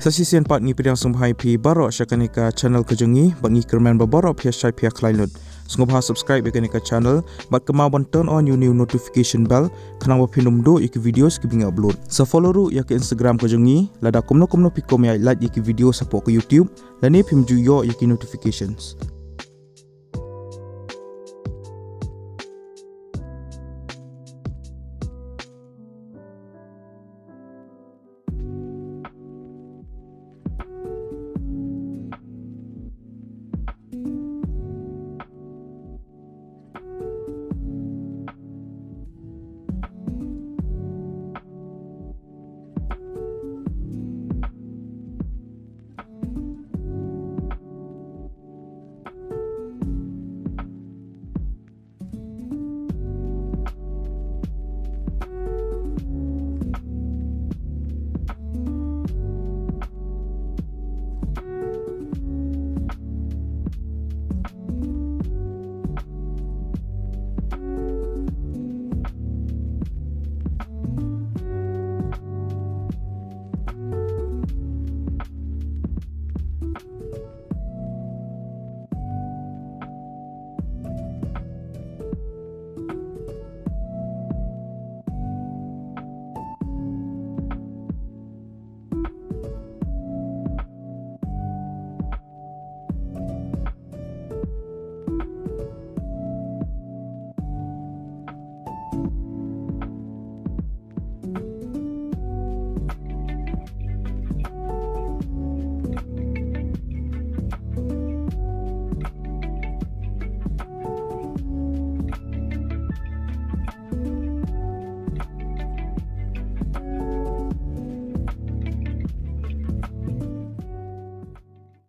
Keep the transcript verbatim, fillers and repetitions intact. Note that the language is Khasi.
Sa shisien pat ngi pdiang sngewbha ïa phi baroh sha kane ka channel ka jong ngi, bad ngi kyrmen ba baroh phi ïa shait phi ïa khlaiñ lut. Sngewbha subscribe ïa kane ka channel, bad kynmaw ban turn on ïa une u notification bell, khnang ba phin ym duh ïa ki videos kiba ngi upload. Sa follow ruh ïa ka Instagram ka jong ngi, lada kumno kumno phi kwah ban ïa like ïa ki videos hapoh ka YouTube, lane phim ju ïoh ïa ki notifications.